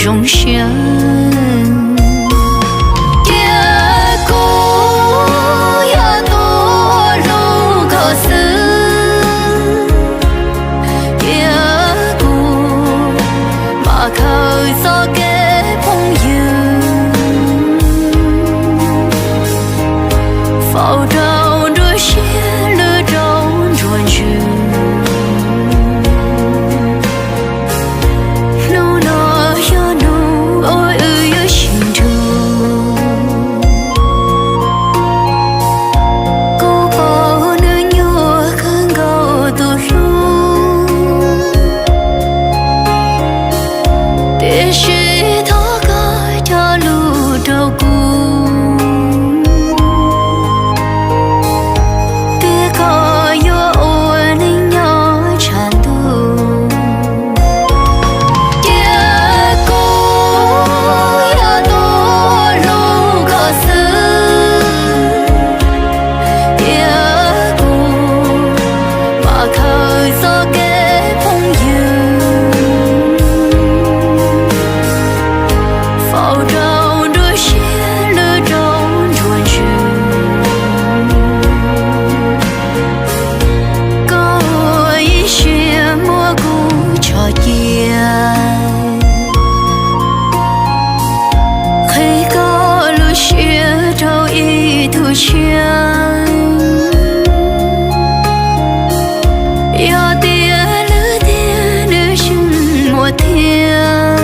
zoo siab. Cia kuv yog tus ua hlub koj xwb, cia kuv mam khaws txoj kev phooj ywg faus rau nruab siab lwj rau ntsuag ntsws. Hnub no yog hnub uas wb yuav sib nrug, kuv pom nws nyuaj kawg nkaus tus hlub, tiam sis thov koj cog lus rau kuv, tias koj yuav ua neej nyob tshav ntuj. Cia kuv yog tus ua hlub koj xwb, cia kuv mam khaws txoj kev phooj ywg faus rau nruab siab lwj rau ntsuag ntsws. Koj ua ib siab muab kuv tso cia, qhia koj lub siab rau ib tug tshiab, yog tias lwm tiam nws yeej muaj thiab.